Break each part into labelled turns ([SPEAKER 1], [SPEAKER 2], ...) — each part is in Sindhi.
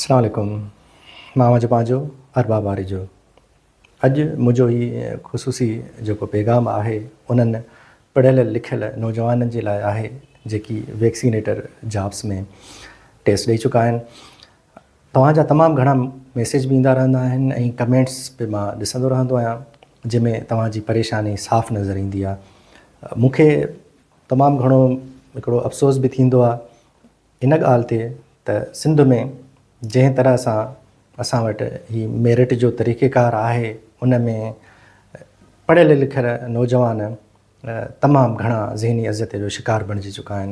[SPEAKER 1] اسلام عليڪم مان اوهان جو پنهنجو ارباب آريجو اڄ منهنجو هي خصوصي جيڪو پيغام آهي انهن پڙهيل لکيل نوجوانن جي لاء آهي جيڪي ويڪسينيٽر جابس ۾ ٽيسٽ ڏئي چڪا آهن توهان جا تمام گهڻا ميسيج به ايندا رهندا آهن ۽ ڪمينٽس به مان ڏسندو رهندو آهيان جنهن ۾ توهان جي پريشاني صاف نظر ايندي آهي مون کي تمام گهڻو هڪڙو افسوس به ٿيندو آهي ان ڳالهه تي ته سنڌ ۾ جنهن طرح سان اسان وٽ هي ميرٽ جو طريقيڪار آهي ان ۾ پڙهيل لکيل نوجوان تمام گهڻا ذهني اذيت جو شڪار بڻجي چڪا آهن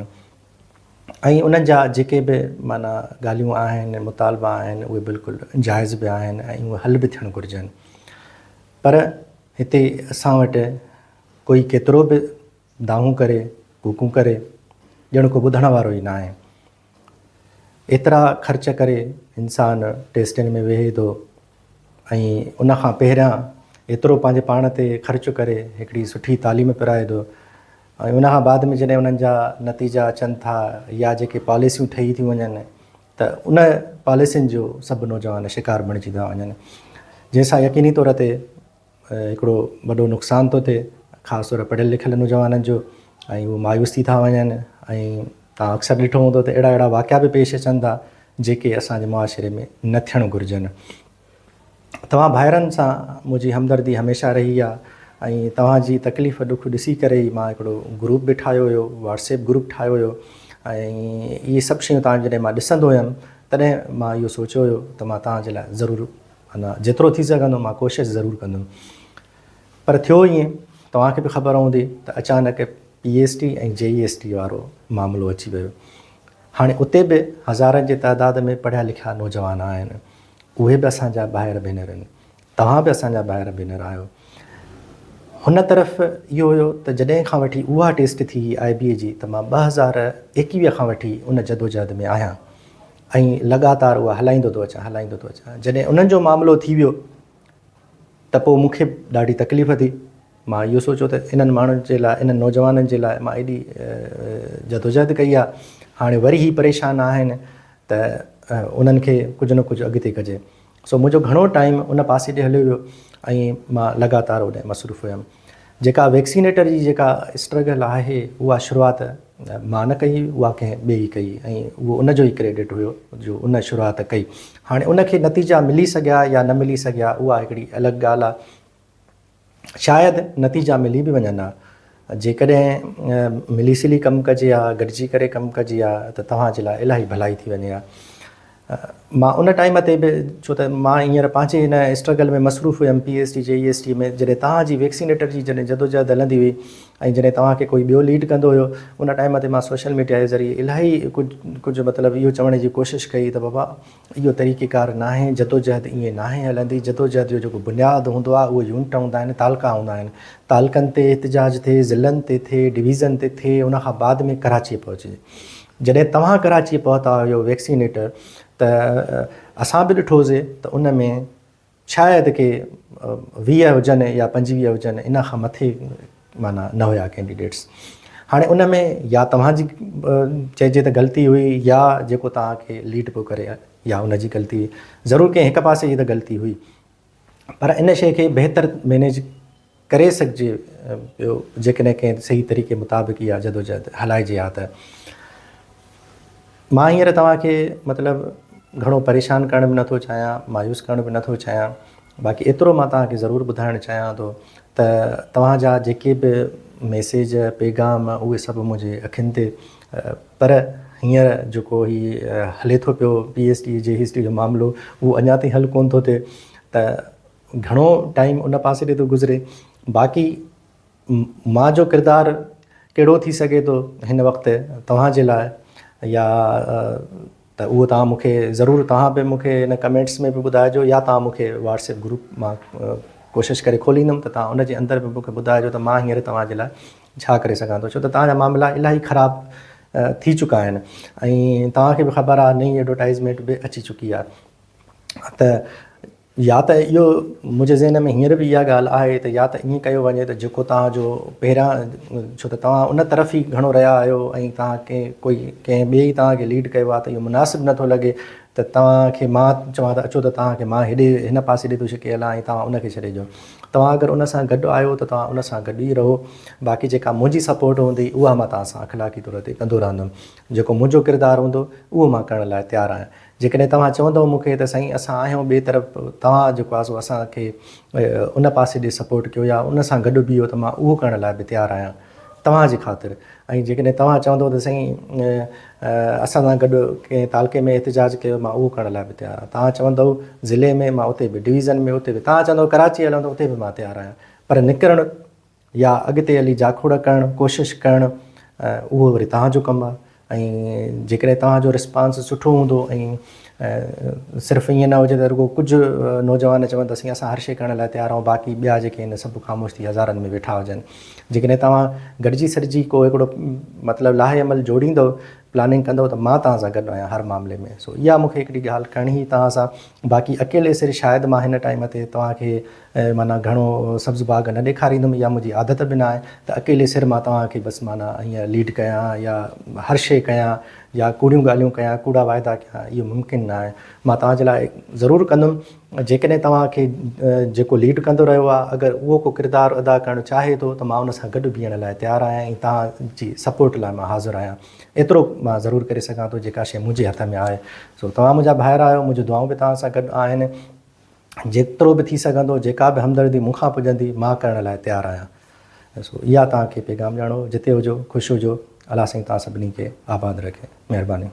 [SPEAKER 1] ۽ انهن جا جيڪي به معنيٰ ڳالهيون آهن مطالبا آهن اهي بلڪل جائز به آهن ۽ اهي حل به ٿيڻ گهرجن پر هتي اسان وٽ ڪوئي ڪيترو به دانهون ڪري، ڪوڪون ڪري، ڄڻ ڪو ٻڌڻ وارو ئي ناهي. ايترا خرچ ڪري انسان ٽيسٽن ۾ ويهي ٿو ۽ ان کان پهريان ايترو پنهنجي پاڻ تي خرچ ڪري هڪڙي سٺي تعليم پرائي ٿو ۽ ان کان بعد ۾ جڏهن انهن جا نتيجا اچن ٿا يا جيڪي پاليسيون ٺهي ٿيون وڃن ته ان پاليسين جو سڀ نوجوان شڪار بڻجي ٿا وڃن جنهن سان يقيني طور تي هڪڙو وڏو نقصان ٿو ٿئي خاص طور پڙهيل لکيل نوجوانن جو ۽ هو مايوس ٿي ٿا وڃن ۽ توهان اڪثر ڏٺو هوندو ته اهڙا اهڙا واقعا به پيش اچن ٿا جيڪي اسان جي معاشري ۾ نه ٿيڻ گهرجن توهان ڀائرن سان منهنجي همدردي هميشه رهي آهي ۽ توهان جي تڪليف ڏک ڏسي ڪري ئي مان هڪڙو گروپ به ٺاهيو هيو واٽس ايپ گروپ ٺاهيو هيو ۽ اهي سڀ شيون توهان جڏهن مان ڏسندو هيم تڏهن مان اهو سوچيو هيو ته مان توهان جي لاء ضرور اڃا جيترو ٿي سگهندو مان ڪوشش ضرور ڪندم. پر ٿيو ائين، توهان کي به خبر هوندي ته اچانڪ P S T ۽ J E S T وارو معاملو اچي ويو. هاڻي اتي به هزارن جي تعداد ۾ پڙهيا لکيا نوجوان آهن. اهي به اسان جا ڀائر ڀينر آهن. توهان به اسان جا ڀائر ڀينر آهيو. هن طرف اهو هيو ته جڏهن کان وٺي اها ٽيسٽ ٿي هئي آء بي اي جي ته مان 2021 کان وٺي ان جدوجهد ۾ آهيان. ۽ لڳاتار اها هلائيندو ٿو اچان هلائيندو ٿو اچان جڏهن انهن جو معاملو ٿي ويو ته پوء مون کي ڏاڍي تڪليف ٿي مان اهو سوچيو ته انهن ماڻهن جي لاء انهن نوجوانن جي لاء مان ايڏي جدوجهد ڪئي آهي هاڻي وري هي پريشان آهن ته انهن کي ڪجهه نه ڪجهه اڳتي ڪجي سو منهنجو گهڻو ٽائيم ان پاسي ڏي هليو ويو ۽ مان لڳاتار اوڏانهن مصروف هيم. جيڪا ويڪسينيٽر جي جيڪا اسٽرگل آهي اها شروعات مان نه ڪئي اها ڪنهن ٻئي ڪئي ۽ اهو ان جو ئي ڪريڊٽ هيو جو ان شروعات ڪئي. هاڻي ان کي نتيجا ملي سگهيا يا نه ملي سگهيا اها هڪڙي الڳ ڳالهه آهي. شايد نتيجا ملي به وڃن ها. جيڪڏهن ملي سلي ڪم ڪجي ها، گڏجي ڪري ڪم ڪجي ها ته توهان جي لاء الاهي ڀلائي ٿي وڃي ها. مان ان ٽائيم تي به ڇو ته مان هينئر پنهنجي هن اسٽرگل ۾ مصروف هيم P S T J E S T ۾ جڏهن توهان جي ويڪسينيٽر جي جڏهن جدوجهد هلندي هئي ۽ جڏهن توهان کي ڪوئي ٻيو ليڊ ڪندو هيو ان ٽائيم تي مان سوشل ميڊيا جي ذريعي الاهي ڪجهه ڪجهه مطلب اهو چوڻ جي ڪوشش ڪئي ته بابا اهو طريقيڪار ناهي، جدوجهد ائين ناهي هلندي، جدوجهد جو جيڪو بنياد هوندو آهي اهو يونٽ هوندا آهن، تعلقا هوندا آهن، تعلقن تي احتجاج ٿئي، ضلعن تي ٿئي، ڊويزن تي ٿئي، ان کان بعد ۾ ڪراچيء پهچجي. جڏهن توهان ڪراچيء پهتا هيو ويڪسينيٽر ته اسان به ڏٺوسي ته ان ۾ شايد ڪي 20 هجن يا 25 هجن ان کان مٿي معنيٰ نه هيا ڪينڊيڊيٽس. هاڻي ان ۾ يا توهان جي چئجي ته غلطي هئي يا جيڪو توهان کي ليڊ پيو ڪري يا ان جي غلطي هئي. ضرور ڪنهن هڪ پاسي جي ته غلطي هئي پر ان شيء کي بهتر مينيج ڪري سگهجي پيو جيڪڏهن ڪنهن صحيح طريقي مطابق اها جدوجهد هلائجي ها ته. مان هينئر توهان کي مطلب گهڻو پريشان ڪرڻ به نٿو چاهيان مايوس ڪرڻ به نٿو چاهيان باقي ايترو مان توهان کي ضرور ٻڌائڻ چاهيان ٿو ته توهان جا جيڪي به ميسيج پيغام اهي سڀ منهنجي اکين تي پر هينئر جيڪو هي هلي ٿو پيو پي ايس ٽي جي هسٽري جو معاملو اهو اڃا تائين حل ڪونه ٿو ٿئي ته گهڻو ٽائيم ان پاسي ڏي ٿو گذري باقي مان جو ڪردار ڪهڙو ٿي سگهي ٿو هن وقت توهان جي لاء يا ته اهو توهان مون کي ضرور توهان به مون کي هن ڪمينٽس ۾ به ٻڌائجو يا توهان مون کي واٽس ايپ گروپ مان ڪوشش ڪري کوليندم ته توهان ان جي اندر به مون کي ٻڌائجو ته مان هينئر توهان جي لاء ڇا ڪري سگهان ٿو ڇو ته توهان جا معاملا الاهي خراب ٿي چڪا آهن ۽ توهان کي به خبر آهي نئين ايڊورٽائزمينٽ به اچي چڪي آهي ته يا ته اهو منهنجي ذهن ۾ هينئر به اها ڳالهه آهي ته يا ته ائين ڪيو وڃي ته جيڪو توهان جو پهريان ڇو ته توهان ان طرف ئي گهڻو رهيا آهيو ۽ توهان ڪنهن ڪوئي ڪنهن ٻئي توهان کي ليڊ ڪيو آهي ته اهو مناسب نٿو لڳي ته ته توهان کي مان چوان ته اچو ته توهان کي مان هيڏي هن پاسي ڏي ٿو ڇڪي هلان ۽ توهان ان کي ڇڏي ڏيو. توهان اگر ان سان گڏ آهيو ته توهان ان سان گڏ ئي رهو. باقي جيڪا منهنجي سپورٽ هوندي اها مان توهان سان اخلاقي طور تي ڪندو رهندم. جيڪو منهنجو ڪردار هوندو اهو مان ڪرڻ لاء تيار آهيان. جيڪڏهن توهان چوندؤ مون کي ته سائين اسان آهيون ٻئي طرف توهان جيڪو آهي سو اسان کي ان پاسي ڏي سپورٽ ڪيو يا ان سان گڏ بيهو ته مان اهو ڪرڻ لاء به تيار آهيان توهان جي خاطر ۽ جيڪڏهن توهان چوندؤ ته سائين اسان سان گڏ ڪنهن تعلقي ۾ احتجاج ڪيو مان اهو ڪرڻ لاء به تيار آهيان توهان چوندؤ ضلعي ۾ مان اتي به ڊويزن ۾ اتي به توهان چوندؤ ڪراچي هلون ته اتي به مان تيار آهيان پر نڪرڻ يا اڳتي هلي جاکوڙ ڪرڻ ڪوشش ڪرڻ اهو وري توهان جو ڪم آهي ۽ جيڪڏهن توهان جو رسپانس سٺو هوندو ۽ صرف ائين نه هجي ته رڳو ڪجهه نوجوان چون ته سائين اسان هر شيء ڪرڻ لاء تيار آهيون باقي ٻيا جيڪي آهن سڀ خاموش ٿي هزارن ۾ ويٺا هجن جيڪڏهن توهان گڏجي سڏجي ڪو هڪڙو مطلب لاهي عمل جوڙيندو پلاننگ ڪندو ته مان توهان سان گڏ آهيان هر معاملي ۾ سو اها مون کي هڪڙي ڳالهه ڪرڻي هئي توهان سان باقي اڪيلي سر شايد مان هن ٽائيم تي توهان کي معنيٰ گهڻو سبز باغ نه ڏيکاريندم اها منهنجي عادت به نه آهي ته اڪيلي سر مان توهان کي بس معنيٰ ائين ليڊ ڪيان يا هر شيء ڪيان يا ڪوڙيون ڳالهيون ڪيان ڪوڙا واعدا ڪيان اهو ممڪن نه آهي مان توهان جي لاء ضرور ڪندم جيڪڏهن توهان کي جيڪو ليڊ ڪندو رهيو آهي اگر اهو ڪو ڪردار ادا ڪرڻ چاهي ٿو ته مان ان سان گڏ بيهڻ لاء تيار آهيان ۽ توهان جي سپورٽ لاء مان حاضر آهيان ايترو مان ضرور ڪري سگهان ٿو جيڪا شيء منهنجي هٿ ۾ آهي سو توهان منهنجا ڀائر آهيو منهنجون دعائون به توهان سان گڏ آهن جيترو به ٿي سگهندو جيڪا به همدردي مون کان پڄندي مان ڪرڻ لاء تيار آهيان سو اها توهان کي پيغام ڏيڻو هو جتي هجو خوش هجو الله سائين توهان سڀني کي آباد رکي مهرباني.